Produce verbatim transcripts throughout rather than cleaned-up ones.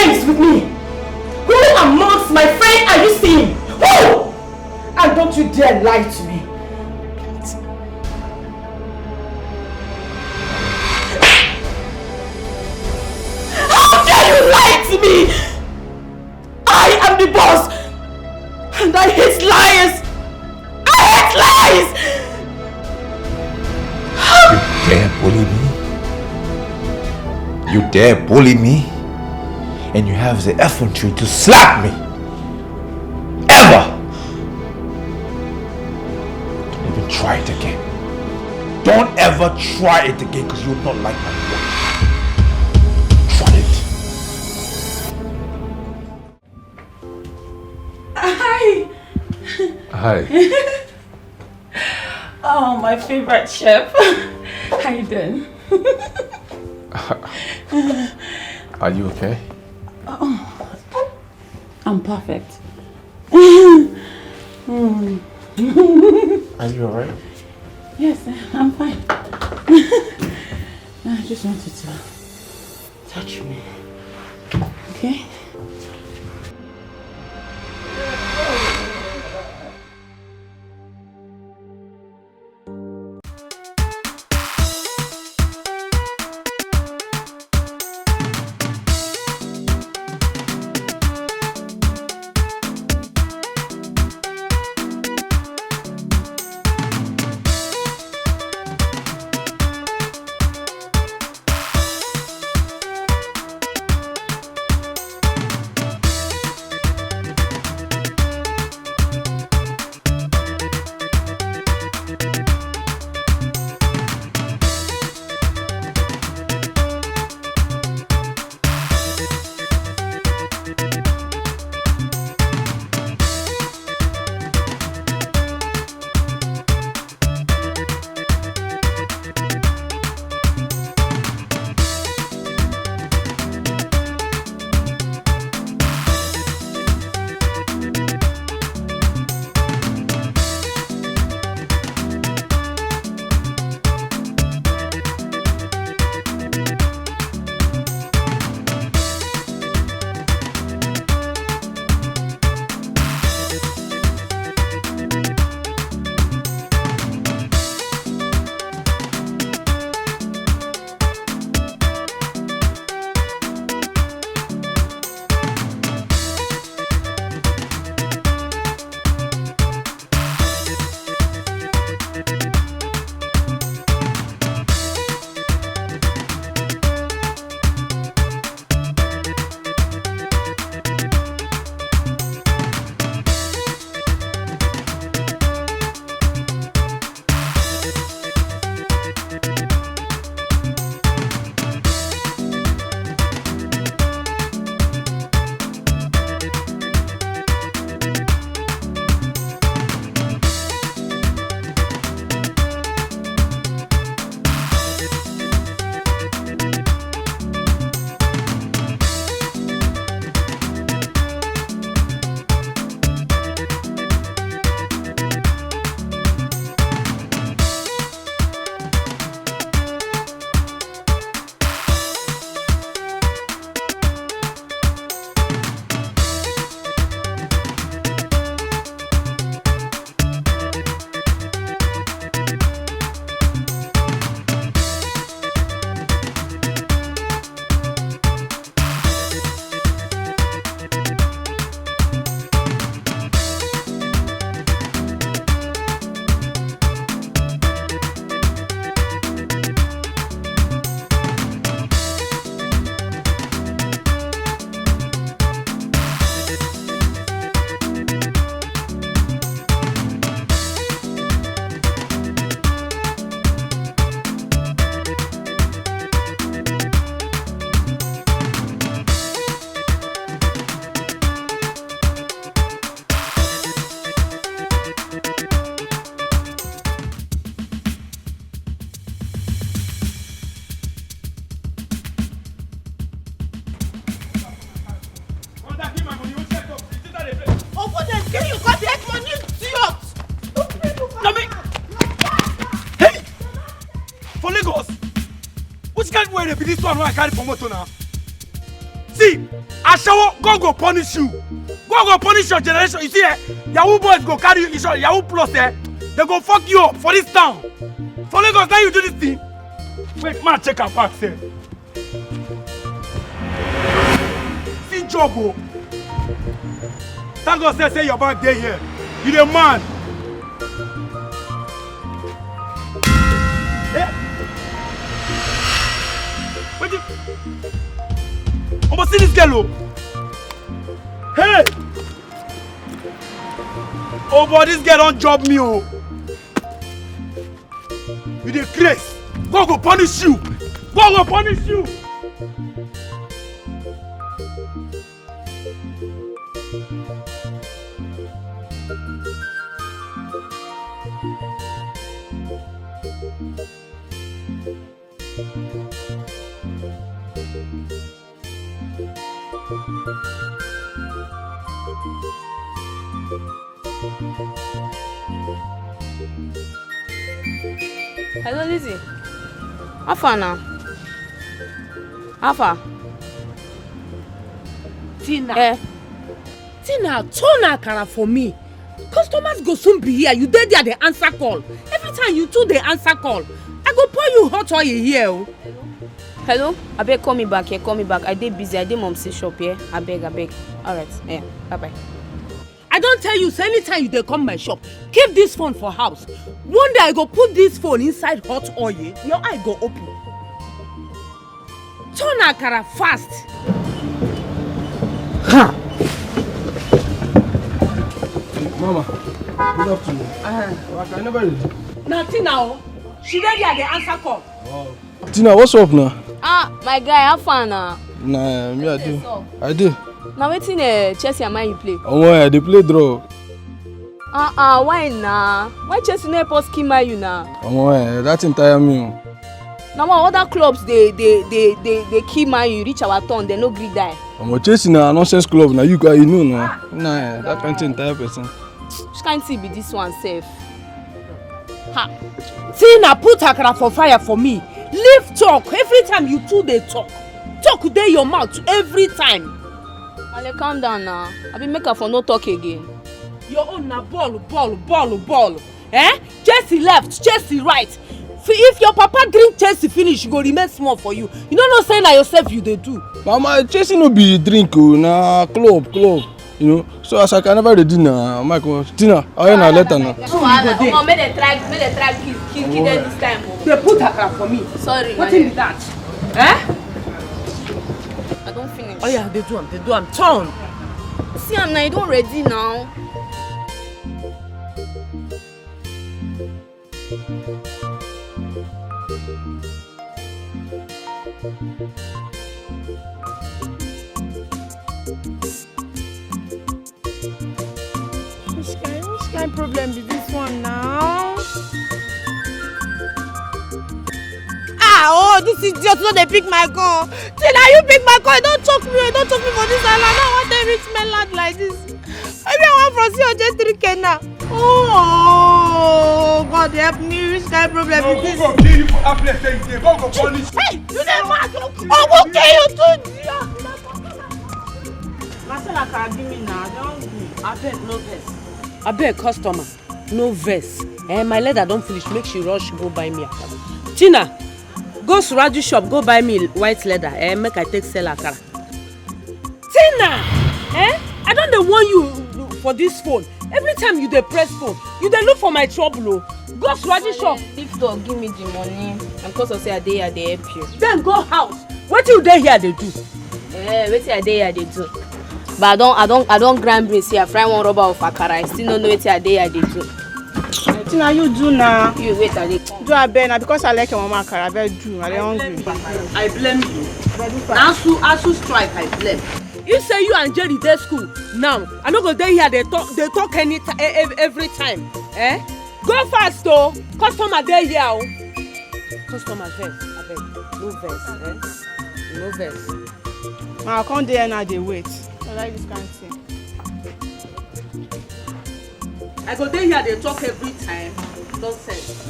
friends with me? Who amongst my friends are you seeing? Who? And don't you dare lie to me. How dare you lie to me? I am the boss, and I hate liars. I hate lies. You dare bully me? You dare bully me? And you have the effrontery to slap me? Ever? Don't even try it again. Don't ever try it again, because you will not like my work. Try it. Hi. Hi. Oh, my favorite chef. How you doing? Are you okay? Oh, I'm perfect. Are you alright? Yes, I'm fine. I just wanted to touch me. Okay? Wey dey be this one wey I carry for motor now? See, Ashawo, God go punish you. God go punish your generation. You see, eh? Yahoo boys go carry you. Yahoo plus, eh? They go fuck you up for this town. For Lagos, now you do this thing. Wait, man, check her back, sir. See job, oh. Thank God, say, say your bag dey here. You dey man. Eh? Wait. Omo, see this girl, oh. Hey! Oh boy, this girl don job me, oh. You dey craze. God go punish you. God go punish you. Hello, Lizzie. How far now? How far? Tina. Eh. Tina, turn akara for me. Customers go soon be here. You dey there, dey answer call. Every time you two dey answer call, I go pour you hot oil here, oh. Hello? Abeg, call me back here, call me back. I dey busy, I dey momsy shop here. Abeg, abeg. Alright, yeah, bye bye. I don tell you, say anytime you dey come my shop, keep this phone for house. One day I go put this phone inside hot oil, your eye go open. Turn akara fast. Ha! Mama, good afternoon. Uh-huh. Waka, I never ready. Na Tina o. She dey there dey answer call. Wow. Tina, what's up now? Ah, my guy, how far now? Nah, me I do. I do. Now wetin, uh, Chelsea and Man U play? Omo, I dey play draw. Ah ah, why na? Why Chelsea no help us kill Man U na? Omo, eh, that thing tire me o. Na why other clubs dey dey dey dey dey kill Man U reach our turn, dem no gree die. Omo, Chelsea na nonsense club, na you guy, you know na. Na, eh, that kind thing tire person. Which kind thing be this one sef? Ha! Tina, put akara for fire for me. Leave talk. Every time you two dey talk, talk dey your mouth every time. Ale, calm down now. I be make her for no talk again. Your own na ball, ball, ball, ball. Eh? Chelsea left, Chelsea right. F-, if your papa drink Chelsea finish, e go remain small for you. You no know say na yourself you dey do. Mama, Chelsea no be drink o, na club, club. You know, so as I can never ready na, my God, Tina, I na letter na. No wahala, omo, make dem try, make dem try kill, kill, kill them this time o. They put akara for me. Sorry, wetin be that? Eh? I don finish. Oh yeah, dey do am, dey do am. Turn. See am na, e don ready now. Which kind, which kind problem be this one now? Ah, oh, this idiot no dey pick my call. Till na you pick my call, you don choke me, you don choke me for this island. Now I wan take reach mainland like this. Maybe I wan from see your J three K now. Oh, God help me, which kind problem is this? Go kill you for that place, say you dey. God go punish you. Hey, you dey mad? Oh, go kill you too. Marcela, can give me now. I don hungry. Abeg, no vex. Abeg, customer, no vex. Eh, my leather don finish. Make she rush go buy me akara. Tina, go Suraju shop, go buy me white leather. Eh, make I take sell akara. Tina, eh? I don dey warn you for this phone. Every time you dey press phone, you dey look for my trouble o. Go Suraju shop. Lift up, give me the money. And because of say I dey here, I dey help you. Then go house. Wetin you dey here dey do? Eh, wetin I dey here dey do? But I don, I don, I don grind brain say I fry one rubber of akara. I still no know wetin I dey here dey do. Wetin na you do na? You wait, I dey come. Do abeg na because I like your mama akara, abeg do. I dey hungry. I blame you. Asu, Asu strike, I blame. You say you and Jerry dey school now. I no go dey here dey talk, dey talk any ti-, e-, e-, every time. Eh? Go fast o. Customer dey here o. Customer vex, abeg. No vex, eh? No vex. Ma, I come dey here now dey wait. I like this kind thing. I go dey here dey talk every time. Nonsense.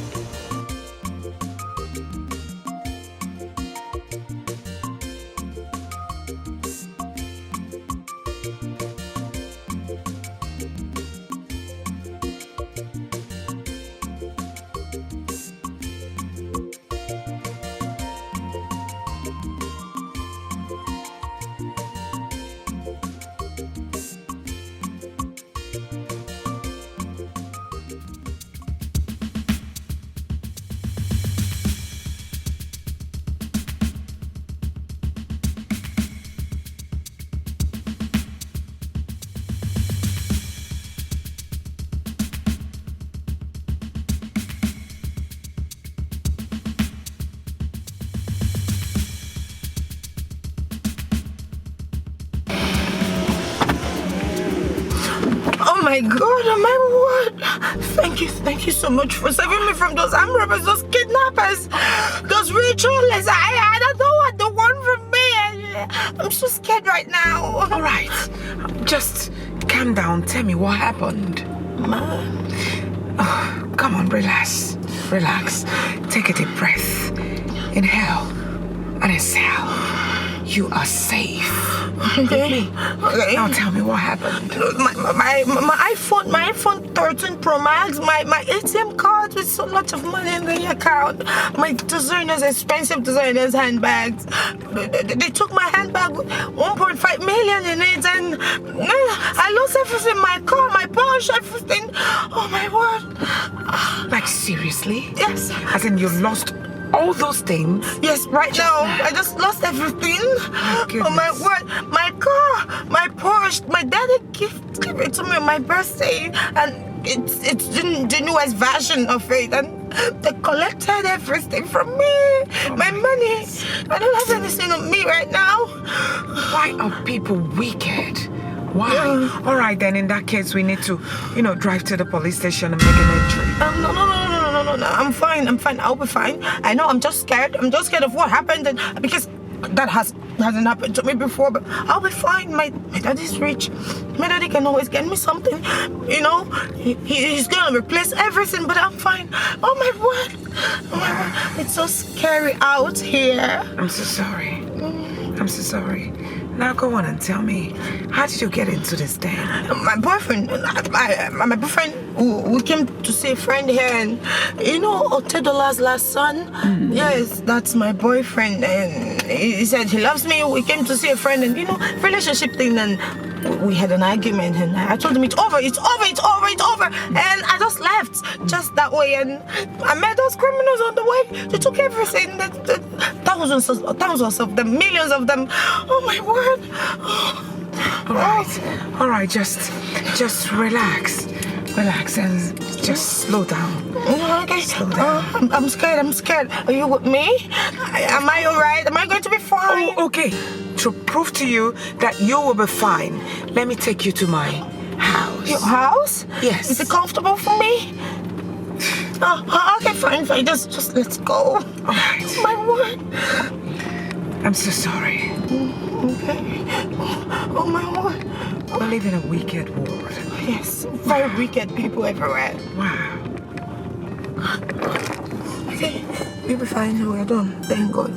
My God, oh my word. Thank you, thank you so much for saving me from those armed robbers, those kidnappers, those ritualists. I, I don't know what they want from me. I, I'm so scared right now. All right, just calm down. Tell me what happened. Ma. Oh, come on, relax. Relax. Take a deep breath. Inhale and exhale. You are safe. Okay. With me. Okay. Now tell me what happened. My, my, my, my iPhone, my iPhone thirteen Pro Max, my, my A T M card with so much of money in the account, my designers, expensive designers handbags. They, they, they took my handbag with one point five million in it, and uh, I lost everything, my car, my Porsche, everything. Oh my word. Like, seriously? Yes. As in, you lost all those things? Yes, right now. I just lost everything. My Oh my goodness. word. My car, my Porsche, my daddy gift, gave it to me on my birthday. And it's it's the, the newest version of it. And they collected everything from me. My money. I don't have anything on me right now. Why are people wicked? Why? All right, then, in that case, we need to, you know, drive to the police station and make an entry. Um, no, no, no, no, no, no, no. I'm fine. I'm fine. I'll be fine. I know. I'm just scared. I'm just scared of what happened, and because that has hasn't happened to me before. But I'll be fine. My my daddy's rich. My daddy can always get me something. You know, he, he- he's gonna replace everything. But I'm fine. Oh my word. Oh my word. It's so scary out here. I'm so sorry. I'm so sorry. Now go on and tell me, how did you get into this den? My boyfriend, I, I, my boyfriend, we we came to see a friend here, and you know, Otedolas' last son. Yes, that's my boyfriend, and he he said he loves me. We came to see a friend, and you know, relationship thing, and we had an argument, and I told him it's over, it's over, it's over, it's over, and I just left just that way, and I met those criminals on the way. They took everything, the, the thousands, of, thousands of them, millions of them. Oh my word! All right, all right, just, just relax, relax, and just slow down. Okay. Slow down. Uh, I'm, I'm scared. I'm scared. Are you with me? I- Am I all right? Am I going to be fine? Oh, okay. To prove to you that you will be fine, let me take you to my house. Your house? Yes. Is it comfortable for me? Uh, uh, okay, fine, fine. Just, just let's go. All right. My word. I'm so sorry. Okay. Oh my word. We live in a wicked world. Yes, very wicked people everywhere. Wow. Okay, we'll be fine. We're done. Thank God.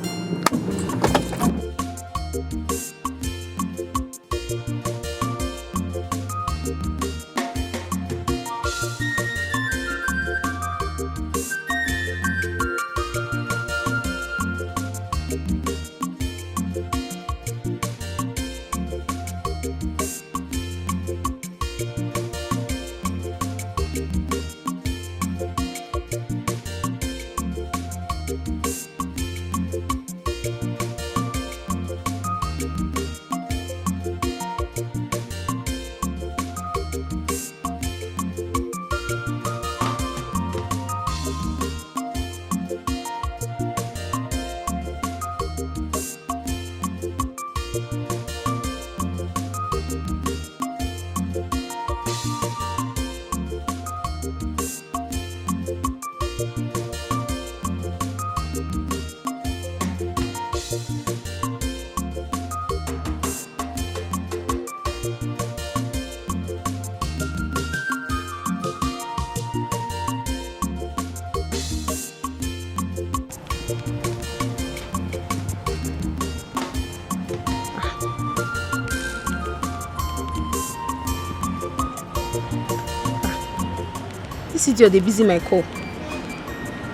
This idiot dey busy my call.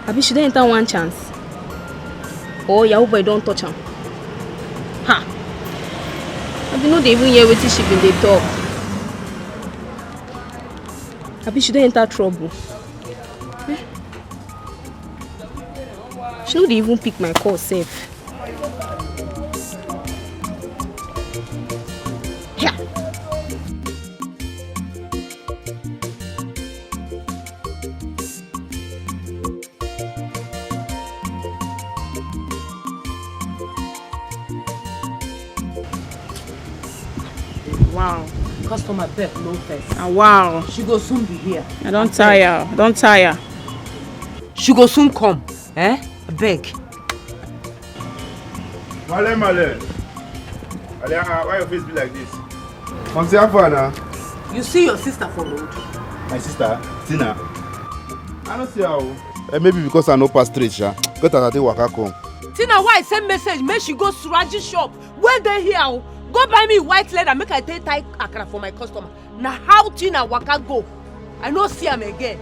Abi she don enter one chance? Or Yahoo boy don touch am? Ha! Abi no dey even hear wetin she bin dey talk. Abi she don enter trouble. Eh? She no dey even pick my call sef. Yeah. Wow. Customer, beg no vex. Ah, wow. She go soon be here. I don tire. I don tire. She go soon come. Eh? Beg. Male, male. Ale, ah, why your face be like this? Come see how far now. You see your sister for road? My sister, Tina. I don't see how. Eh, maybe because I no pass straight, sha. Get as I take waka come. Tina, why I send message make she go Suraji shop wey dey here o. Go buy me white leather make I take tie akara for my customer. Na how Tina waka go, I no see am again.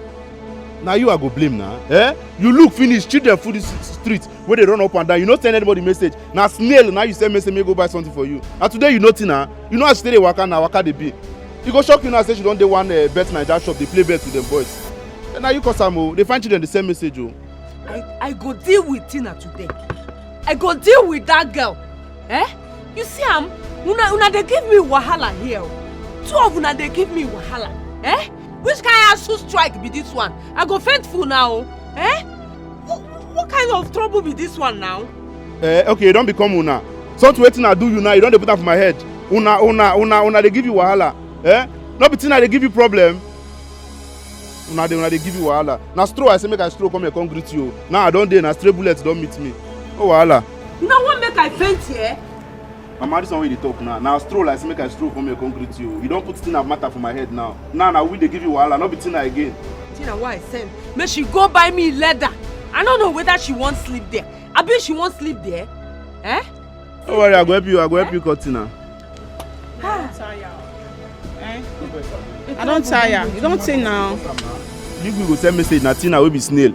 Na you I go blame na. Eh? You look finish, children full this street wey dey run up and down. You no send anybody message. Na snail na you send message make go buy something for you. And today you know Tina. You know as she take dey waka na waka dey be. E go shock you now say she don dey one uh, bet Naija shop dey play bet with dem boys. Na you cause am o. Dey find children dey send message o. I, I go deal with Tina today. I go deal with that girl. Eh? You see am? Una, una dey give me wahala here. O. Two of una dey give me wahala. Eh? Which kind of strike be this one? I go faint full now. Eh? What, what kind of trouble be this one now? Eh, okay, you don become una. Something wetin I do you now, you don dey put am for my head. Una, una, una, una dey give you wahala. Eh? No be thing I dey give you problem. Una dey, una dey give you wahala. Na stroll I say make I stroll come here come greet you. Now I don dey, na stray bullet don meet me. No wahala. Una wan make I faint here? Mama, this one wey you dey talk now, na stroll I say make I stroll come here come greet you. You don put Tina matter for my head now. Now na we dey give you wahala, no be Tina again. Tina, why I send? Make she go buy me leather. I no know whether she wan sleep there. Abi she wan sleep there? Eh? No worry, I go help you, I go help you cut Tina. I don tire. You don tey now. Leave me go send message na Tina wey be snail.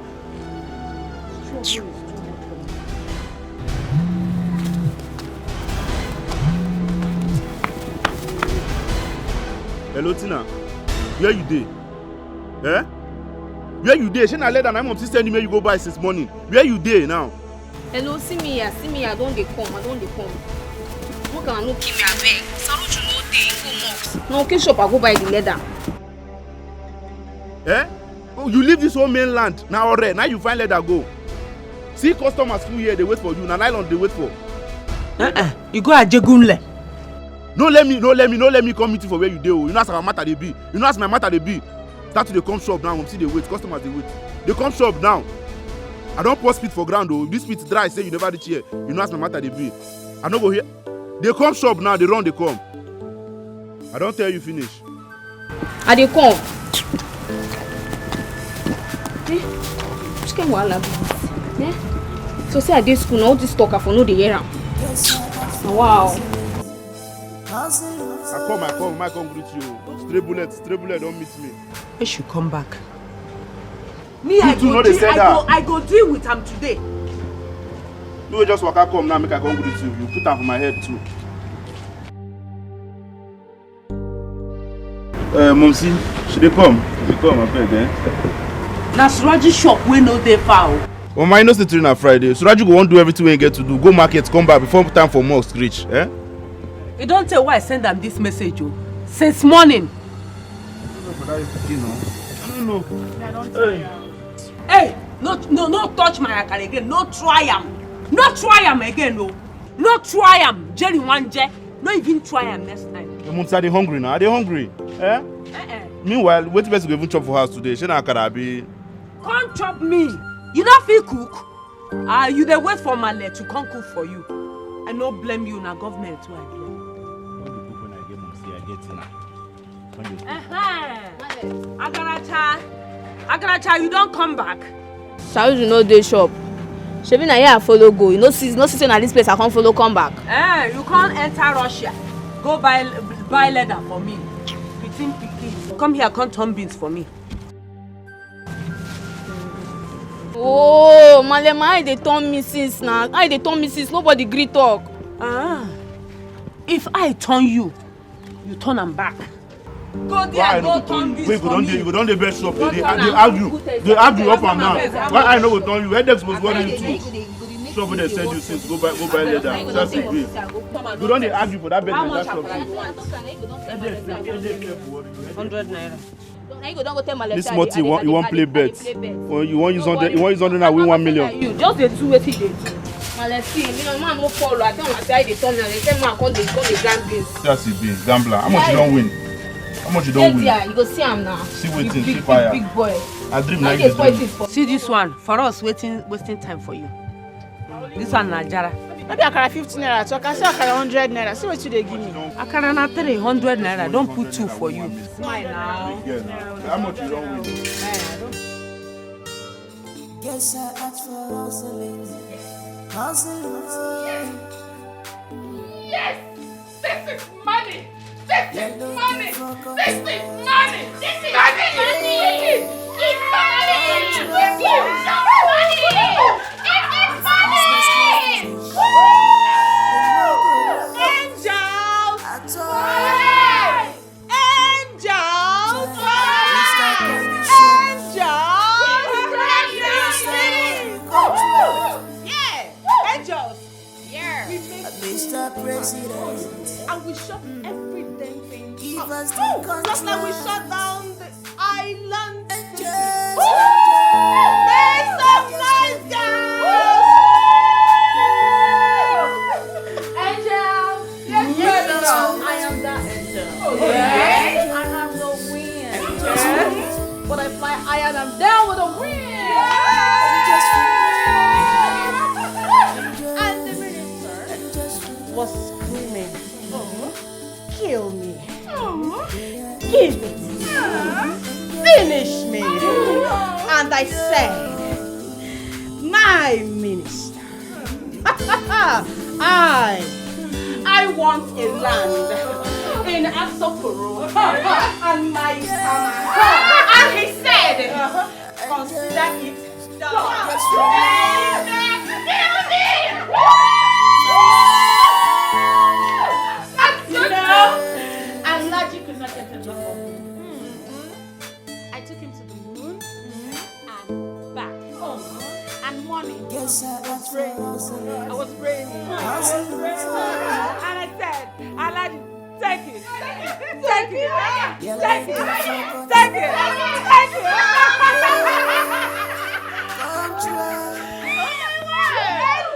Hello Tina, where you dey? Eh? Where you dey? Shey na leather na mom still send you make you go buy since morning. Where you dey now? Hello, see me here, see me here, I don dey come, I don dey come. Make una no kill me abeg. Saruju no dey, he go mosque. Na Oke shop I go buy the leather. Eh? Oh, you leave this whole mainland na ore, now you find leather go. See customers full here dey wait for you, na nylon dey wait for. Uh-uh. You go Ajegunle. No let me, no let me, no let me come meet you for where you dey o. You know as our matter dey be. You know as my matter dey be. Start to dey come shop now, see dey wait, customers dey wait. Dey come shop now. I don pour spit for ground o. This spit dry say you never reach here. You know as my matter dey be. I no go hear. Dey come shop now, dey run dey come. I don tell you finish. I dey come. Eh, which kind wahala be this? Eh? So say I dey school na all this talk I for no dey hear am. Wow. I come, I come, I come greet you. Stray bullet, stray bullet don meet me. Make she come back. Me, I go, deal, I, go, I go deal with am today. You go just waka come now, make I come greet you. You put am for my head too. Uh, Momsi, she dey come. She dey come, abeg, eh? Na Suraji shop wey no dey far o. Mama, you know say today na Friday. Suraji go wan do everything wey he get to do. Go market, come back before time for mosque reach, eh? E don tey wey I send am this message o. Since morning. I don't know. Hey, no, no, no touch my akara again. No try am. No try am again o. No try am. Jerry wan je. No even try am next time. Your mom say I dey hungry now. I dey hungry. Eh? Eh-eh. Meanwhile, wetin person go even chop for house today? Shey na akara abi? Come chop me. You no fit cook? Ah, you dey wait for Male to come cook for you. I no blame you, na government wey I blame. When you cook when I get mom say I get tina. Uh-huh. Agaracha, Agaracha, you don come back? Saudi no dey shop. Shebi na here I follow go. You no see, no see say na this place I come follow come back. Eh, you come enter Russia. Go buy buy leather for me. Pikin pikin. Come here, come turn beans for me. Oh, Malema, I dey turn me since na. I dey turn me since nobody gree talk. Ah, if I turn you, you turn am back. Go there, go turn this for me. You go don dey, you go don dey vex up. Dey dey argue, dey argue up and down. Why I no go turn you? Headache suppose worry you too. Shop wey dey send you since, go buy, go buy leather. That's the way. You go don dey argue for that bed, that shop. Hundred naira. This small thing you wan play bet. When you wan use hundred, you wan use hundred and win one million. You just dey do wetin you dey do. Malesi, you know, man no follow. I tell una say I dey turn am. They say man come dey come dey grind beans. That's it, be gambler. How much you don win? How much you don win? There, you go see am now. See wetin, see fire. Big, big boy. I dream like this. See this one, for us, waiting, wasting time for you. This one na jara. No be akara fifty naira, so I can say akara hundred naira. See wetin you dey give me. Akara na three hundred naira, don put two for you. Smile now. How much you don win? Guess I asked for hustling. Hustling. Yes! This is money! This is money! This is money! This is money! It's money! It's money! It's money! Angels! Angels! Angels! Yeah! Angels! Yeah! We make Mister President. And we shut every damn thing. Give us the country. Just like we shut down the island. Angels! Make some noise, girls! Angels! Yes, I am that angel. Yes. I have no wings. But I fly higher than them with the wind. And the minister was screaming, "Kill me. Give it. Finish me." And I said, "My minister, I, I want a land in Asokoro and my farmer." And he said, "Consider it done." You know, Alaji could not get enough of me. I took him to the moon and back. And money. Yes, I was praying. I was praying. I was praying. And I said, "Alaji, take it. Take it. Take it. Take it. Take it."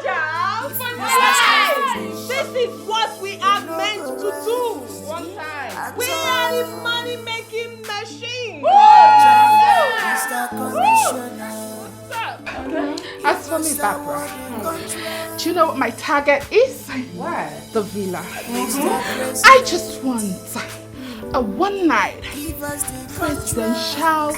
Angels! This is what we are meant to do. One time. We are the money making machine. Mister Commissioner. As for me, Barbara, do you know what my target is? What? The villa. I just want a one night presidential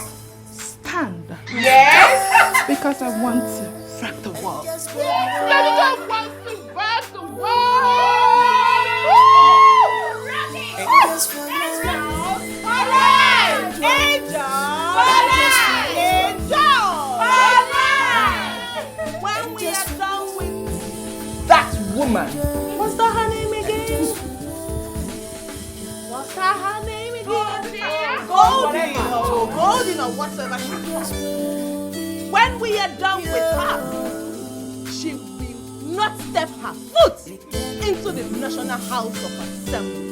stand. Yes. Because I want to rock the world. Yes, you don't want to rock the world. Angels for life. All right. Angels. All right. Angels. All right. When we are done with that woman. What's that her name again? What's that her name again? Goldie. Goldie or whatever she calls. When we are done with her, she will not step her foot into the National House of Assembly.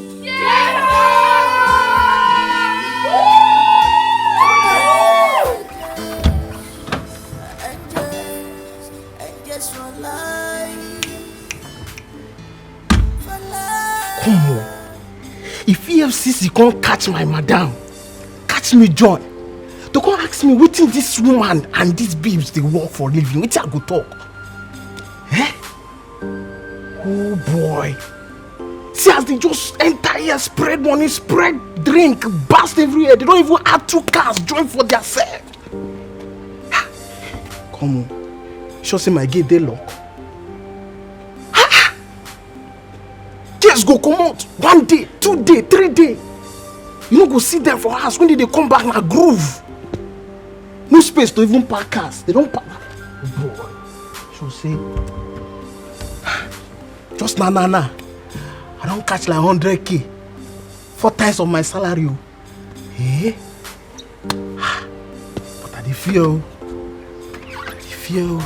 Come on. If E F C C can't catch my madam, catch me joy. They can't ask me wetin this woman and these babes they work for living. Wetin I go talk? Eh? Oh boy. See as they just enter here, spread money, spread drink, burst everywhere. They don't even have two cars, join for their self. Come on. Sure say my gate they lock. Just go come out. One day, two day, three day. You no go see them for house. When they come back, na groove. No space to even park cars. They don't park. Boy. So say, just na na na. I don't catch like hundred K. Four times of my salary. Oh. Eh? But I dey fear. I dey fear.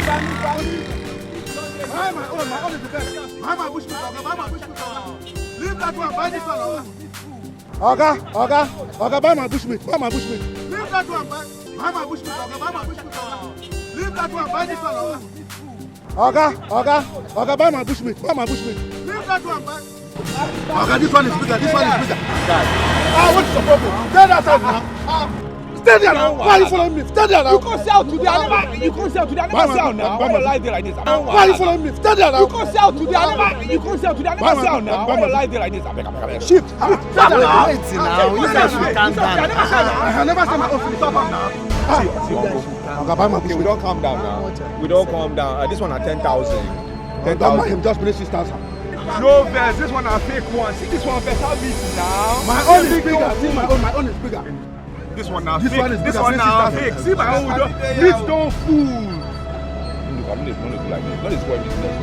Buy my own, my own is the best. Buy my bushmeat, Oga, buy my bushmeat, Oga. Leave that one, buy this one, Oga. Oga, Oga, Oga, buy my bushmeat, buy my bushmeat. Leave that one, buy, buy my bushmeat, Oga, buy my bushmeat, Oga. Leave that one, buy this one, Oga. Oga, Oga, Oga, buy my bushmeat, buy my bushmeat. Leave that one, buy. Oga, this one is bigger, this one is bigger. Ah, what's your problem? Stay that side now. Stay there now. Why are you following me? Stay there now. You come sell today. I never. You come sell today. I never sell now. Why you lie there like this? Why are you following me? Stay there now. You come sell today. I never. You come sell today. I never sell now. Why you lie there like this? I beg, I beg, I beg. Shift. Stop now. Wait now. You guys should calm down. I never sell now. I never sell my own. Stop am now. Ah. See, see, uncle. Oga, buy my bushmeat. Okay, we don't calm down now. We don't calm down. Uh, this one at ten thousand. Don't mind him, just bring six thousand. No vex, this one na fake one. See this one better beat now. My own is bigger. See my own, my own is bigger. This one na fake. This one is bigger. This one na fake. See my own, we don, meat don full. No dey, no dey do like this. No dey spoil business.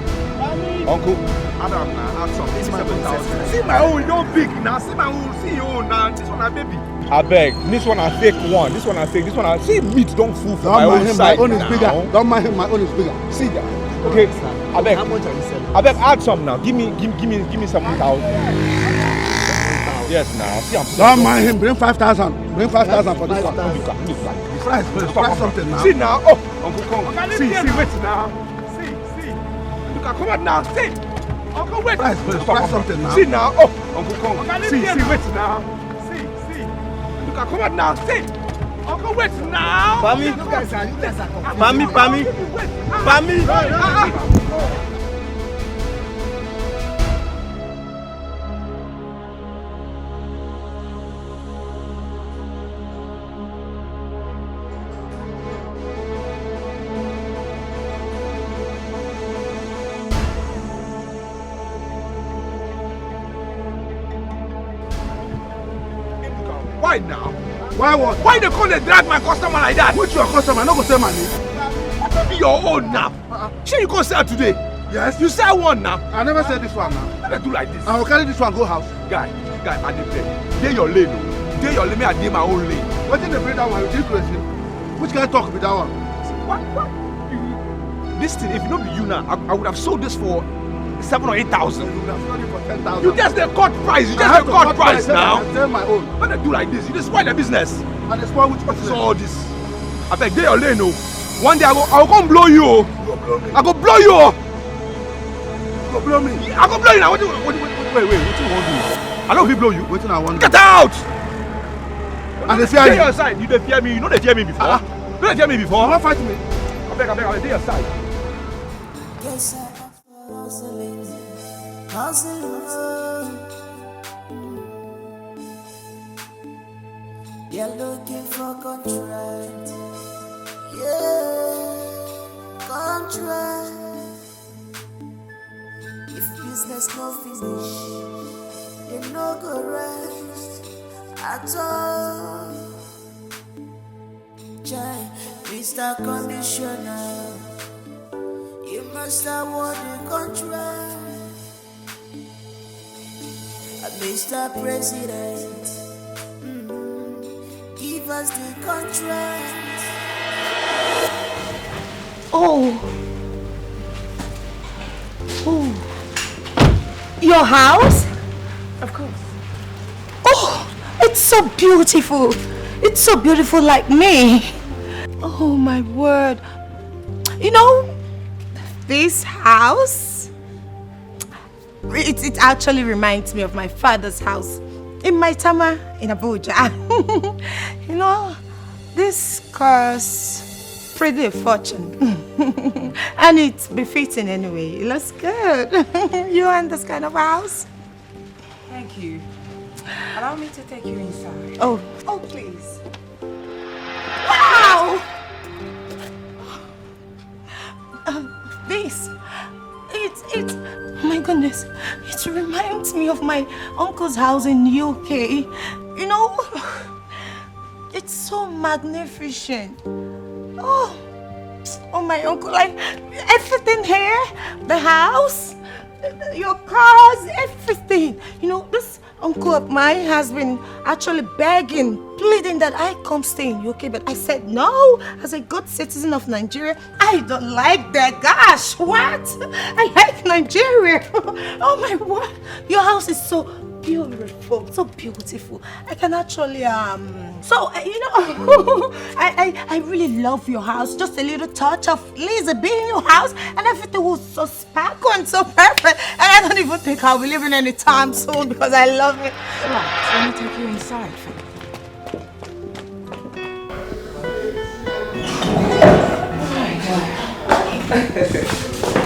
Uncle. Add am na, add some. This my own seven thousand. See my own, e don big na. See my own, see your own na. This one na baby. Abeg, this one na fake one. This one na fake. This one na, see, meat don full for my own side. Don't mind him, my own is bigger. Don't mind him, my own is bigger. See that? Okay, abeg. How much are you selling? Abeg, add some now. Give me, give, give me, give me seven thousand. Yes, now. See, I'm. Don't mind him. Bring five thousand. Bring five thousand for this one. Five thousand. Price, price something now. See now. Oh, Uncle, come. See, see, wait now. See, see. Look at, come out now. See. Uncle, wait. Price, price something now. See now. Oh, Uncle, come. See, see, wait now. See, see. Look at, come out now. See. Uncle, wait now. Pami. You guys are, you guys are confused. Pami, Pami. Wait. Pami. Ah, ah. Why now? Why what? Why they come dey drag my customer like that? Which your customer? No go sell money. What be your own now? Uh-uh. Shey you come sell today? Yes. You sell one now? I never sell this one now. Why they do like this? I will carry this one go house. Guy, guy, I dey beg. Dey your lane o. Dey your lane, me I dey my own lane. Wetin dey bring that one? You dey crazy? Which kind talk be that one? What, what? You, this thing, if no be you now, I, I would have sold this for seven or eight thousand. You would have sold it for ten thousand. You just dey cut price. You just dey cut price now. I sell my own. Why they do like this? You dey spoil the business. I dey spoil which business? So all this. Abeg, dey your lane o. One day I go, I go come blow you o. You go blow me. I go blow you o. You go blow me. I go blow you now. What do you, what, what, wait, wait, what you want do? I don't fit blow you. Wetin I want do? Get out! I dey fear you. Dey your side. You dey fear me. You no dey fear me before. Ah, ah. You no dey fear me before. You wan fight me? Abeg, abeg, abeg, dey your side. Yes, sir. Hustling, hustling. You're looking for contract. Yeah, contract. If business no finish, you no go rest at all. Chai, Mister Commissioner, you must award the contract. Uh, Mister President, mm, give us the contract. Oh. Oh. Your house? Of course. Oh, it's so beautiful. It's so beautiful like me. Oh, my word. You know, this house, it, it actually reminds me of my father's house in Maitama in Abuja. You know, this costs pretty a fortune. And it's befitting anyway. It looks good. You want this kind of house? Thank you. Allow me to take you inside. Oh. Oh, please. Wow! Uh, this, it, it, my goodness, it reminds me of my uncle's house in U K. You know, it's so magnificent. Oh, oh, my uncle, like, everything here, the house, your cars, everything. You know, this uncle of mine has been actually begging, pleading that I come stay in U K, but I said no. As a good citizen of Nigeria, I don't like that. Gosh, what? I like Nigeria. Oh my word. Your house is so beautiful, so beautiful. I can actually, um, so, uh, you know, I, I, I really love your house. Just a little touch of Lizzie being in your house and everything will so sparkle and so perfect. And I don't even think I'll be leaving anytime soon because I love it. Right, let me take you inside.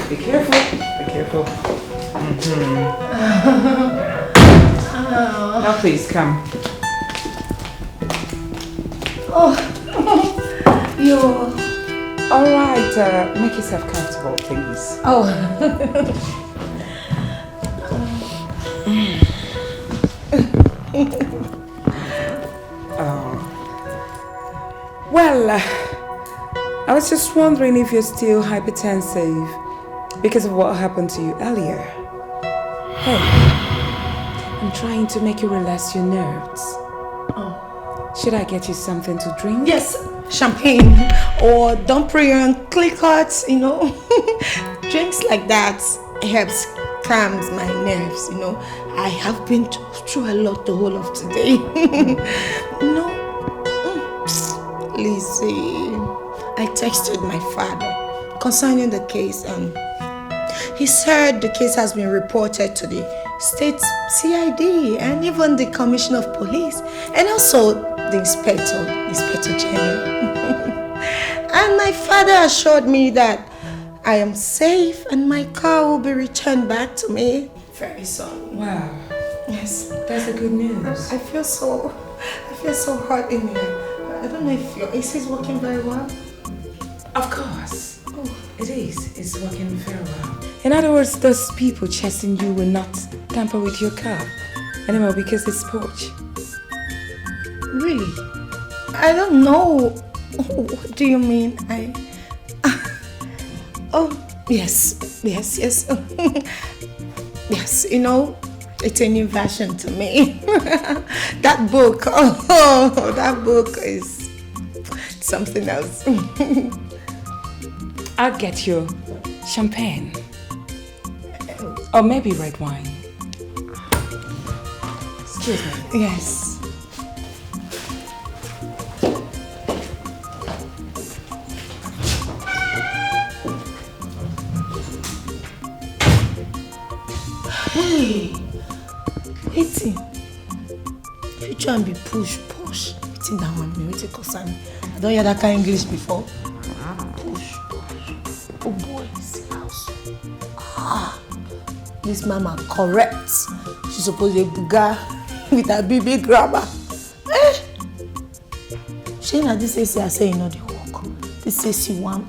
Be careful. Be careful. Mm-hmm. Now please come. Oh, you. All right, uh, make yourself comfortable, please. Oh. Oh. Well, uh, I was just wondering if you're still hypertensive because of what happened to you earlier. Hey, I'm trying to make you relax your nerves. Oh. Should I get you something to drink? Yes, champagne or Dom Perignon and Clicquot, you know. Drinks like that helps calms my nerves, you know. I have been through a lot the whole of today. No. Mm. Lizzie, I texted my father concerning the case, and he said the case has been reported to the state C I D and even the commissioner of police, and also the inspector, Inspector General. And my father assured me that I am safe and my car will be returned back to me very soon. Wow. Yes. That's a good news. I feel so, I feel so hot in here. I don't know if your A C is working very well. Of course. Oh. It is. It's working very well. In other words, those people chasing you will not tamper with your car anymore because it's Porsche. Really? I don't know. What do you mean? I. Oh, yes, yes, yes. Yes, you know, it's a new version to me. That book, oh, that book is something else. I'll get you champagne. Or maybe red wine. Excuse me. Yes. Hey, wetin? You try and be push, push. Wetin that one mean? Wetin concern me? I don hear that kind English before. Push, push. Oh boy, see house. Ah, this mama correct. She suppose dey buga with her B B grammar. Eh? Shey na this A C I say e no dey work? This A C wan,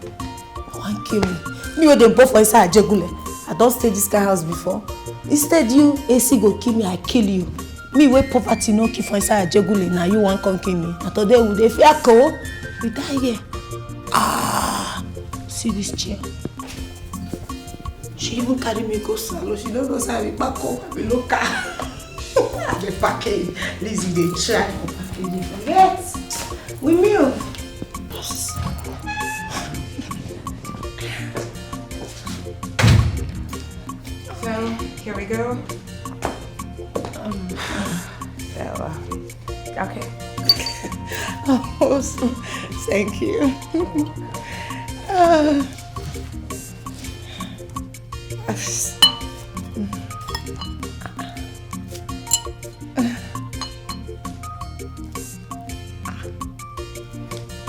wan kill me. Me wey dey born for inside Ajegunle. I don stay this kind house before. Instead you, A C go kill me, I kill you. Me wey poverty no kill for inside Ajegunle, na you wan come kill me. Na today we dey fear ko. We die here. Ah, see this chair. She even carry me go salon. She no know say I be kpako, I be local. I be package. Lizzie dey try for package. Forget. With me o. So, here we go. Um, so, uh, okay. Oh, so, thank you. Uh,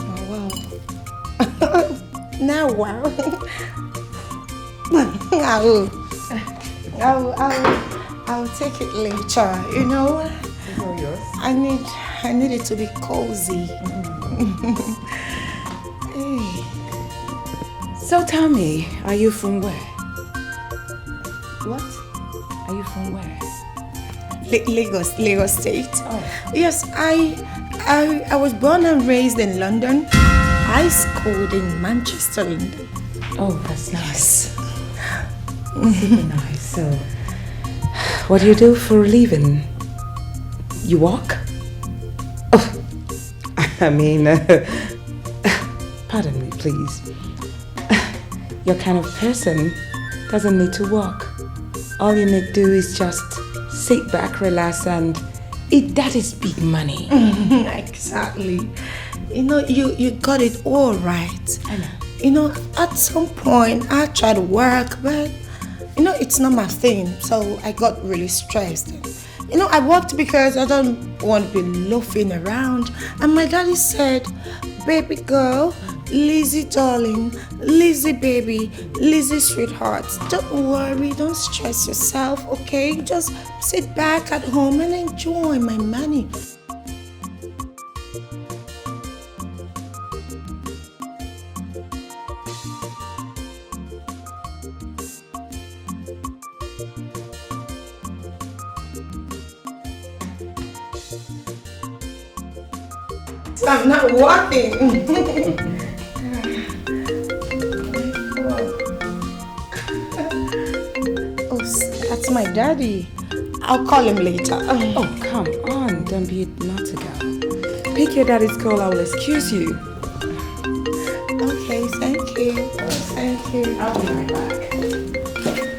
Oh, wow. Now, wow. I will, I will, I will, I will take it later, you know? It's all yours. I need, I need it to be cozy. Mm-hmm. Hey. So tell me, are you from where? What? Are you from where? La-, Lagos, Lagos State. Oh. Yes, I, I, I was born and raised in London. I schooled in Manchester, London. Oh, that's nice. Yes. Super nice. So, what do you do for a living? You walk? Oh, I mean, uh, pardon me, please. Your kind of person doesn't need to work. All you need to do is just sit back, relax, and eat. That is big money. Exactly. You know, you, you got it all right. I know. You know, at some point, I tried to work, but you know, it's not my thing. So I got really stressed. You know, I worked because I don't want to be loafing around. And my daddy said, "Baby girl, Lizzie darling, Lizzie baby, Lizzie sweetheart, don't worry, don't stress yourself, okay? Just sit back at home and enjoy my money." So I'm not working. Oh, s- that's my daddy. I'll call him later. Oh, come on, don't be a naughty girl. Pick your daddy's call, I will excuse you. Okay, thank you. Thank you. I'll be right back.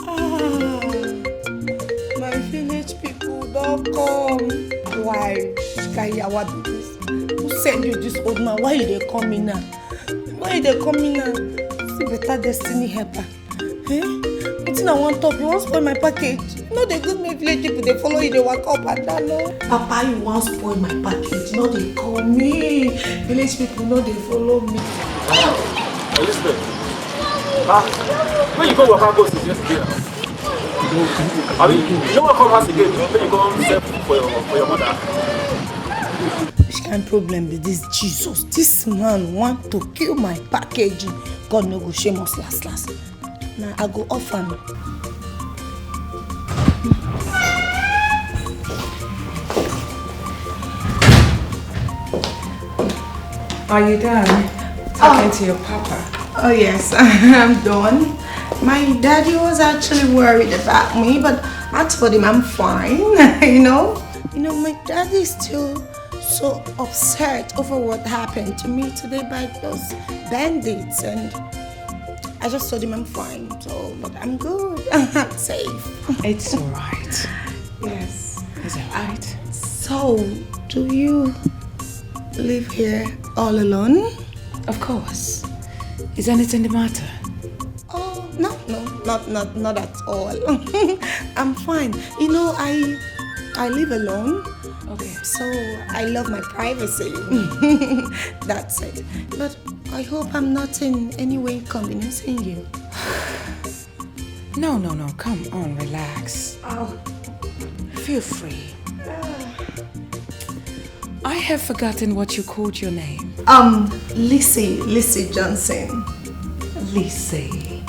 Ah, my village people don't come. Why? Which kind yawa be this? Who send you this old man? Why you dey come in now? Why you dey come in now? See better destiny helper. Eh? Wetin I wan talk? You wan spoil my package? No dey good make village people dey follow you dey waka up and down, no? Papa, you wan spoil my package? No dey call me. Village people no dey follow me. Elizabeth, ah, where you go waka go since yesterday now? Abi, you no wan come house again, make you go serve food for your, for your mother. Which kind problem be this, Jesus? This man want to kill my package. God no go shame us last last. Now I go off am. Are you done talking to your papa? Oh yes, I'm done. My daddy was actually worried about me, but I told him I'm fine, you know? You know, my daddy is still so upset over what happened to me today by those bandits, and I just told him I'm fine, so, but I'm good. I'm safe. It's all right. Yes. It's all right. So, do you live here all alone? Of course. Is anything the matter? Oh, no, no, not, not, not at all. I'm fine. You know, I, I live alone, Okay. so I love my privacy. That's it. But I hope I'm not in any way inconveniencing you. No, no, no. Come on, relax. Oh, Feel free. I have forgotten what you called your name. Um, Lissy, Lissy Johnson. Lissy.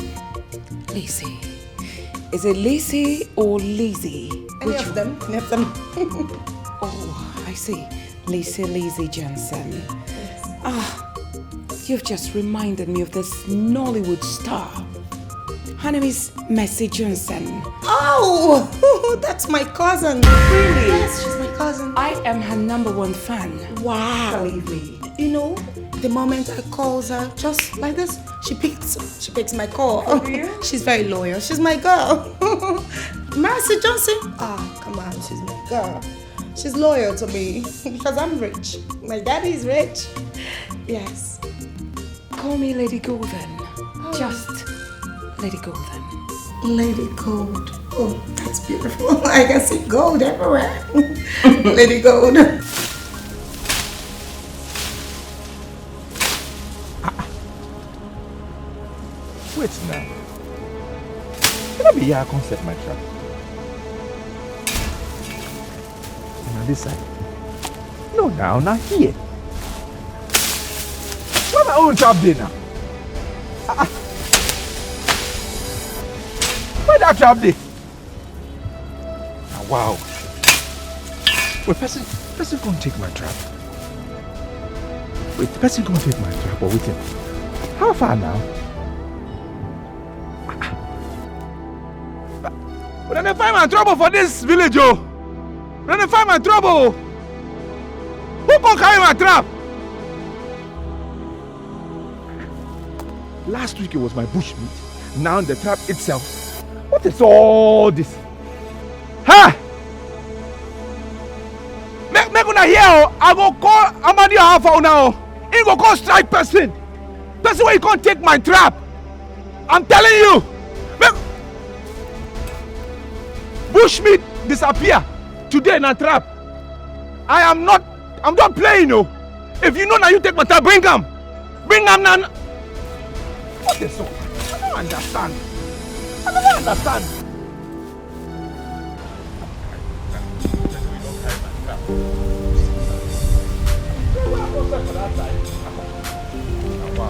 Lissy. Is it Lissy or Lizzie? Any of them? Any of them? Oh, I see. Lissy, Lizzie Johnson. Ah, you've just reminded me of this Nollywood star. Her name is Mercy Johnson. Oh, that's my cousin. Really? Yes, she's my cousin. I am her number one fan. Wow. Believe me. You know, the moment I call her, just like this, she picks. She picks my call. For real? She's very loyal. She's my girl. Mercy Johnson. Ah, come on, she's my girl. She's loyal to me because I'm rich. My daddy is rich. Yes. Call me Lady Golden. Just Lady Golden. Lady Gold. Oh, that's beautiful. I can see gold everywhere. Lady Gold. Wait now. Can I be here? I come set my trap. Na this side. No, now, not here. Where my own trap dey now? Ah, ah. Where that trap dey? Ah, wow. Wait, person, person come take my trap. Wait, person come take my trap or wetin? How far now? Ah, ah. Dem dey find my trouble for this village o. Dem dey find my trouble o. Who come carry my trap? Last week it was my bush meat. Now the trap itself. What is all this? Ha! Make, make una hear o. I go call Amadi Alfa una o. He go come strike person. Person wey come take my trap. I'm telling you. Make bush meat disappear. Today na trap. I am not, I'm not playing o. If you know na you take my trap, bring am. Bring am na. What is so? I don't understand. I don't understand. Wow.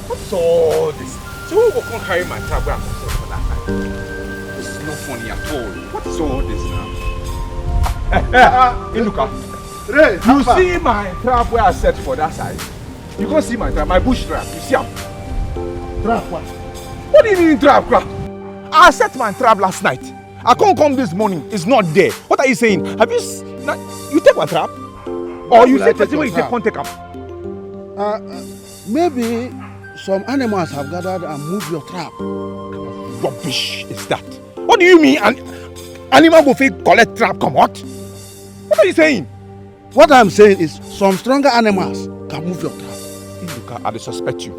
What's all this? So who go come carry my trap where I come sell for that time? This is not funny at all. What is all this now? Eh, eh, ah, Inuka. Ray, you see my trap where I set for that side? You go see my trap, my bush trap. You see am? Trap what? What do you mean trap, trap? I set my trap last night. I can't come this morning. It's not there. What are you saying? Have you s- na- you take my trap? Or you will I say take person your wey you take trap? Can't take am? Uh, uh, maybe some animals have gathered and moved your trap. Rubbish is that? What do you mean? An animal go fit collect trap comot? What are you saying? What I'm saying is some stronger animals can move your trap. Inuka, I dey suspect you.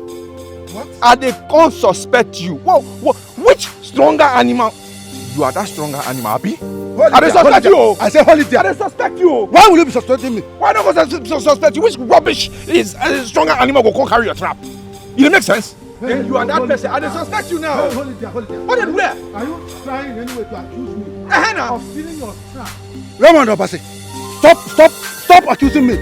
What? I dey come suspect you. What, what, which stronger animal? You are that stronger animal, abi? Hold I dey suspect you. I say hold it there. I dey suspect you. Why will you be suspecting me? Why not go sus- sus- suspect you? Which rubbish is a stronger animal go come carry your trap? It dey make sense? Then you are that person. I dey suspect you now. Hold it there, hold it there. Hold it where? Are you trying in any way to accuse me uh-huh, now. Of stealing your trap? Raymond Obase, stop, stop, stop accusing me.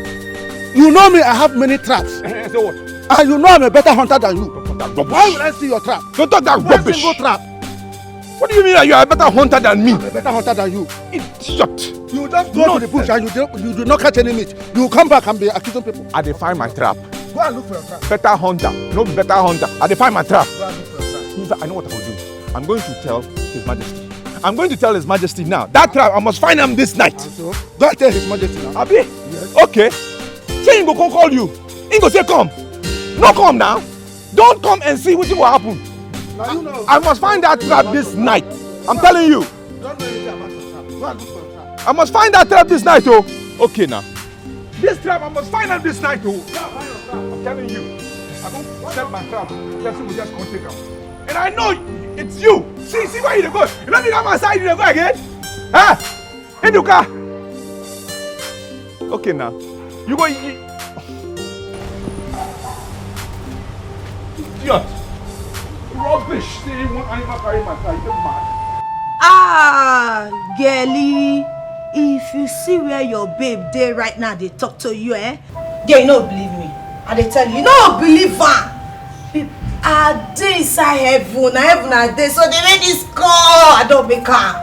You know me, I have many traps. Uh-huh, so what? And you know I'm a better hunter than you. Why would I steal your trap? Don't talk that rubbish. Single trap. What do you mean that you are a better hunter than me? I'm a better hunter than you. Idiot. You just go to the bush and you do, you do not catch any meat. You come back and be accusing people. I dey find my trap. Go and look for your trap. Better hunter. No be better hunter. I dey find my trap. Go and look for your trap. In fact, I know what I will do. I'm going to tell His Majesty. I'm going to tell His Majesty now. That trap, I must find him this night. And so, go and tell His Majesty now. Abi? Yes. Okay. Say he go come call you. He go say, "Come." No come now. Don't come and see wetin go happen. Now you know. I must find that trap this night. I'm telling you. You don't know anything about your trap. Go and look for your trap. I must find that trap this night, oh. Okay now. This trap, I must find am this night, oh. Go and find your trap. I'm telling you. I go set my trap. Person will just come take am. And I know it's you. See, see where you dey go. You no be that my side you dey go again? Huh? Inuka! Okay now. You go. You, idiot! Rubbish! Say one animal carry my car. You mad? Ah, girlie, if you see where your babe dey right now, dey talk to you, eh? Girl, you no believe me. I dey tell you, you no believe am. Babe, I dey inside heaven. Na heaven I dey. So the way this call, I don make am.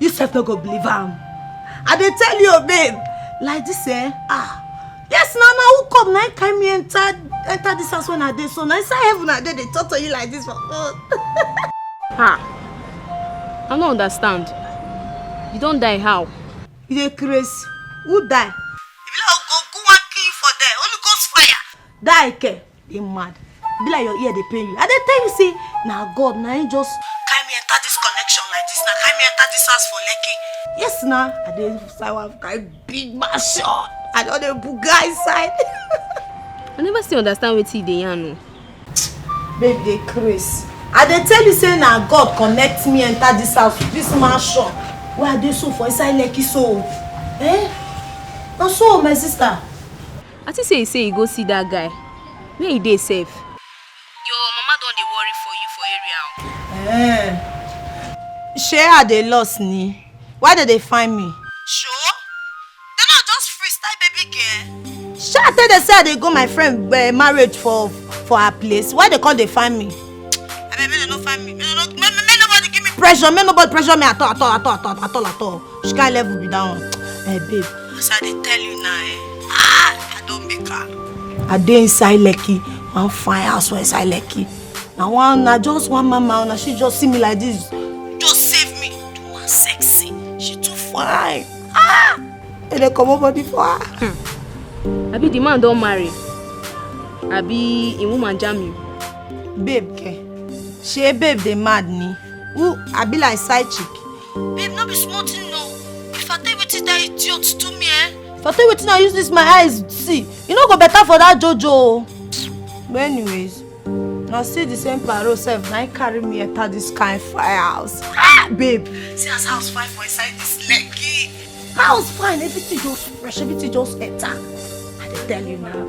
You sef no go believe am. I dey tell you, babe. Like this, eh? Ah. Yes, na na who come na him carry me enter enter this house when I dey so. Na inside heaven I dey dey talk to you like this for phone. Ha! I no understand. You don die how? You dey craze? Who die? E be like go go one kill for there. Holy Ghost fire. Die ke? Dey mad. Be like your ear dey pain you. I dey tell you say na God na him just carry me enter this connection like this. Na carry me enter this house for Lekki. Yes na. I dey inside one kind big mansion. I don dey buga inside. I never still understand wetin you dey yarn o. Babe dey craze. I dey tell you say na God connect me enter this house, this mansion wey I dey so for inside Lekki so. Eh? Na so, my sister. I think say you say you go see that guy. Where he dey sef? Your mama don dey worry for you for area o. Eh. Shey I dey lost ni? Why dem dey find me? Sure. Dem no just freestyle baby girl. Shey I tell dem say I dey go my friend eh, marriage for for her place. Why dem come dey find me? Abeg make dem no find me. Make dem no make make make nobody give me pressure. Make nobody pressure me at all at all at all at all at all at all. Which kind level be that one? Eh babe. As I dey tell you now eh. Ah! I don make am. I dey inside Lekki. One fine house for inside Lekki. Na one na just one mama na she just see me like this. Just say crying. Ah! And they come up body for her. Abi the man don marry? Abi im woman jam you? Babe, ke. She babe, they mad ni. Who? I be like side chick. Babe, no be small thing, no. If I tell you wetin that idiot do me, eh? If I tell you wetin I use this my eyes see, you no go better for that Jojo. But anyways, I see the same paro self na him carry me enter this kind fire house. Ah, babe, see as house fine for inside this Lekki. House fine, everything just fresh, everything just enter. I dey tell you now.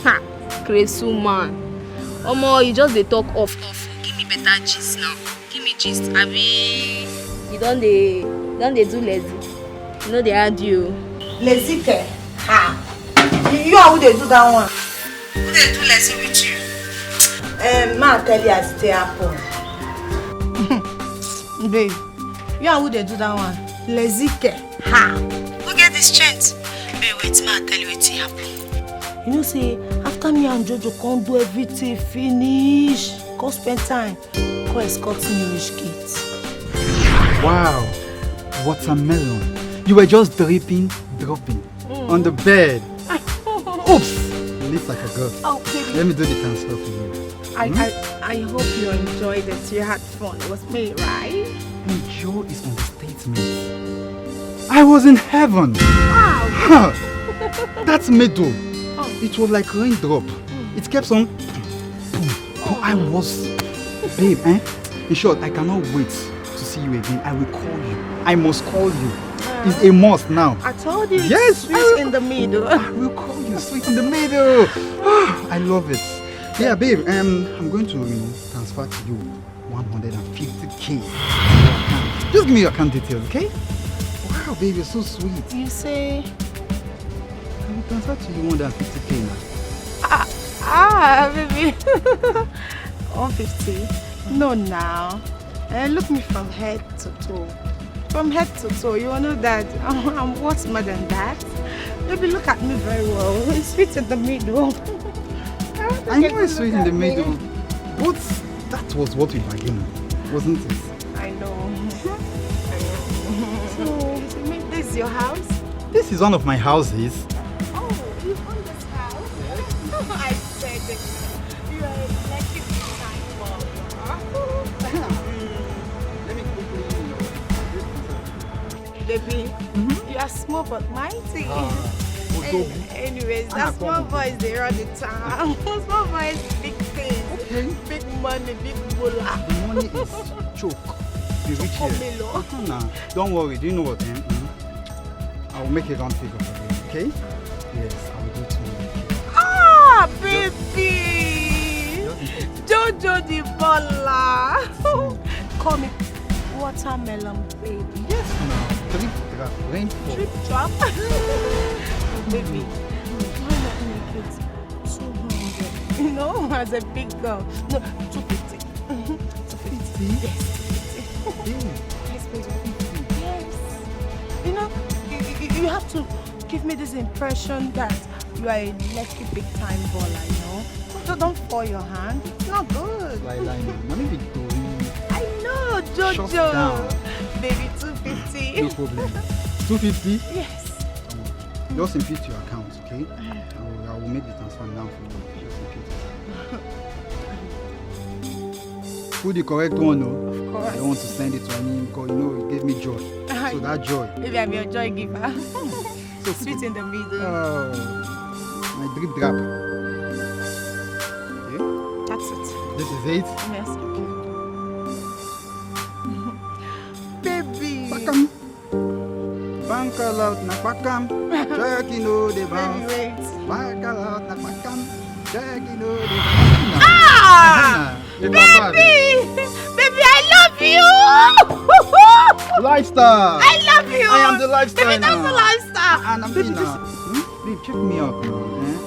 Ha! Crazy man. Omo, you just dey talk off off. Give me better gist now. Give me gist. Abi you don dey don dey do lazy? You no dey hard you. Lazy ke? Ha! You, you are who dey do that one. Who dey do lazy with you? Um, ma tell you as it take happen. Babe, you are who dey do that one. Lazy ke? Ha! Who get the strength? Babe, wait, ma tell you wetin happen. You know say after me and Jojo come do everything finish, come spend time, come escort me reach gate. Wow, watermelon. You were just dripping, dropping on the bed. Oops, you lift like a girl. Oh, baby. Let me do the transfer for you. I, I, I hope you enjoyed it. You had fun. It was me, right? Enjoy is understatement. I was in heaven. Huh. That middle. It was like raindrop. It kept on. But I was, babe, eh? In short, I cannot wait to see you again. I will call you. I must call you. It's a must now. I told you Yes, it's sweet in the middle. I will call you sweet in the middle. I love it. Yeah, babe, um, I'm going to, you know, transfer to you one hundred fifty K. Just give me your account details, okay? Wow, babe, you're so sweet. You say, I will transfer to you one hundred fifty K now. Ah, baby. one fifty. No, now. And look me from head to toe. From head to toe, you know that I'm, I'm worth more than that. Baby, look at me very well. It's sweet in the middle. I know it's sweet in the middle, but that was what we bargained, wasn't it? I know. So, this is your house? This is one of my houses. Oh, you own this house? I said it. You are a lucky time bomb. Let me quickly, you know, Baby, you are small but mighty. Ah, Any- anyways, that small boys they run the town. Small boys, big things, Okay. Big money, big bola. The money is choke. You reach here. Pomelo. Nah, don't worry. Do you know what? Eh? Mm-hmm. I will make a round figure for you, okay? Yes, I will do it tomorrow. Ah, baby. Jojo the baller. Call me watermelon baby. Yes, now. Drip drop, rainfall. Drip drop. Baby, why not make it two hundred? You know, as a big girl. No, two fifty. Two fifty. Yes, two fifty. Babe, Yes, baby. Yes. You know, you, you, you have to give me this impression that you are a lucky big time baller, you know? Don't, don't fall your hand. It's not good. lie, lie, no. Let me be going. I know, Jojo. Shut down. Baby, two fifty. No problem. Two fifty. Yes. Just input your account, okay? I will, I will make the transfer now for you. Just input it. Put the correct one, no? Of course. I don't want to send it to any because you know it gave me joy. So that joy. Maybe I'm your joy giver. So Sweet in the middle. Oh, my drip drop. Okay, That's it. this is it. Yes, okay. Baby. Pakam. Bank out na pakam. Check in all the Baby, bounce. wait. Bank out na pakam. Check in all the Ah! Baby! Baby, I love you! Lifestyle! I love you! I am the lifestyle Baby, that's now. the lifestyle! And I'm in now. Hmm? Babe, check me out now. Eh?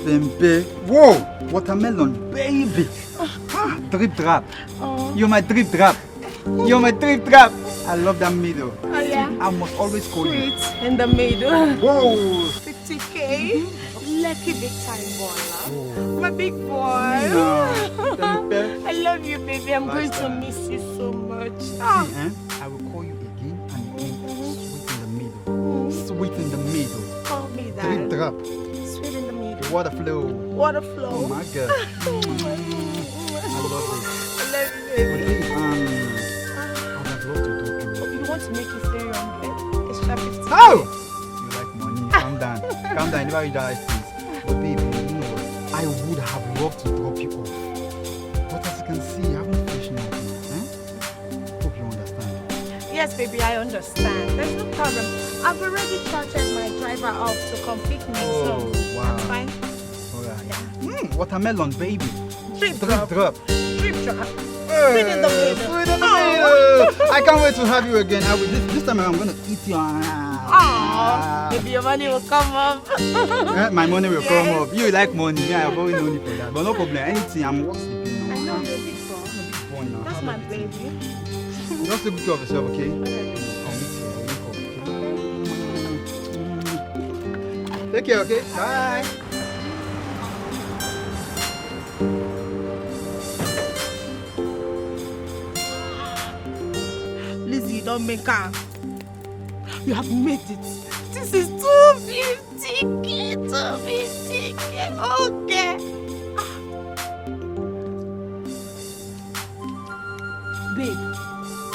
Bembe. Whoa! Watermelon, baby! Ah, drip drop. You're my drip drop. You're my drip drop. I love that middle. Oh, yeah. I must always call you. Sweet in the middle. Whoa! fifty K. Lucky big time baller. My big boy. Yeah. I love you, baby. I'm going to Lifestyle. Miss you so much. Ah. Eh? I I will call you again and again. Sweet in the middle. Sweet in the middle. Call me Drip that. Drop. Sweet in the middle. The water flow. Water Oh flow. my God. I love this. I love you, But baby. babe, um, I would have loved to drop you. If you want to make it three hundred, extra fifty. Oh! You like money. Calm down. Calm down. You never reach that high street. But babe, you know what? I would have loved to drop you off. But as you can see, I haven't finished nothing. Eh? Hope you understand. Yes, baby, I understand. There's no problem. I've already chartered my driver out to come pick me. Oh, So wow. That's fine. Alright. Mm, watermelon, baby. Drip Drip drop. Drop. Drip drop. Hey, Sweet in the middle. Sweet in the Oh. middle. I can't wait to have you again. I will, this, this time around, I'm gonna eat your ass. Aww. Maybe your money will come up. Eh, my money will come Yes. up. You like money. Yeah, I borrow money for that. But no problem. Anything, I'm worth sleeping I now. know you're a big boy. Boy, now, That's have my everything. Baby. Just take good care of yourself, okay? Okay. I'll meet you. I'll wake up, okay? Take care, okay? Bye. Lizzie, you don't make her. You have made it. This is two fifty K, two fifty K. Okay. Ah. Babe,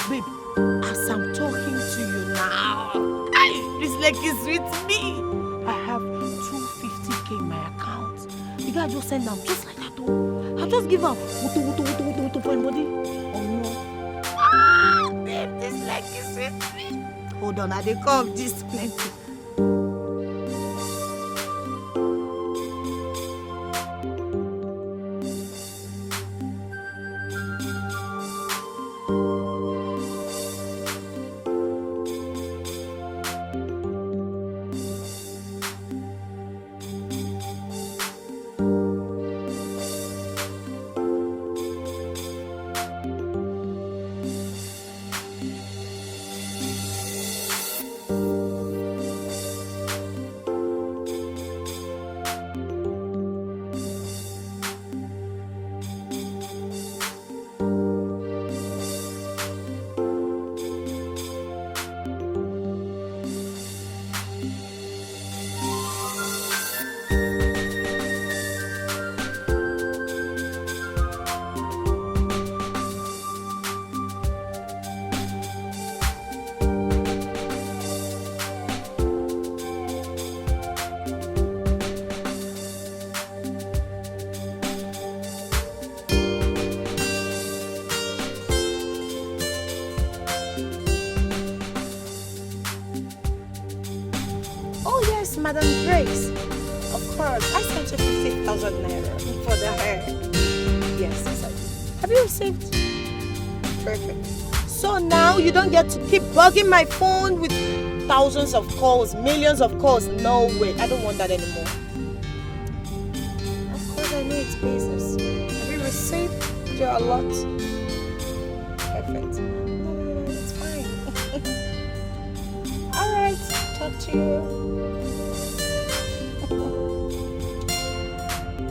babe, as I'm talking to you now, I, this leg is with me. I have two fifty K in my account. The guy just send them just like that. Oh. I just give up. Wutu, wutu, wutu, wutu, wutu for him body. Oh no. Ah, babe, this leg is with me. Hold on, I dey come. This plenty. Oh yes, Madam Grace. Of course, I sent you fifty thousand naira for the hair. Yes, yes, I did. Have you received? Perfect. So now you don't get to keep bugging my phone with thousands of calls, millions of calls. No way. I don't want that anymore. Of course, I know it's business. Have you received your allot? Perfect. No, no, no, no, it's fine. All right, talk to you.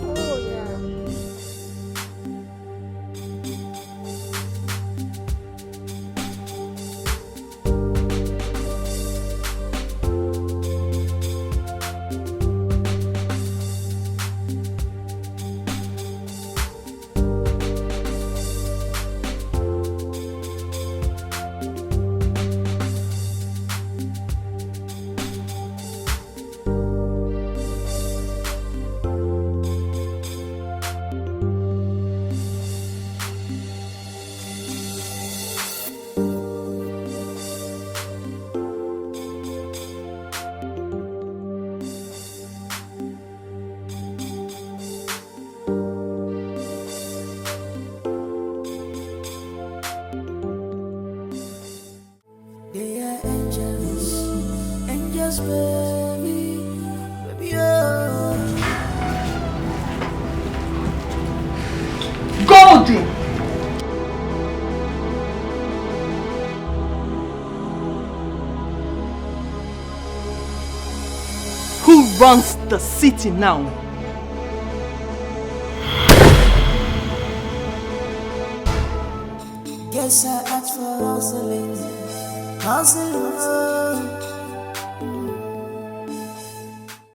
Oh, yeah. They are angels, angels, baby, baby, oh. Golden! Who runs the city now? Guess I asked for hustling. Hustle,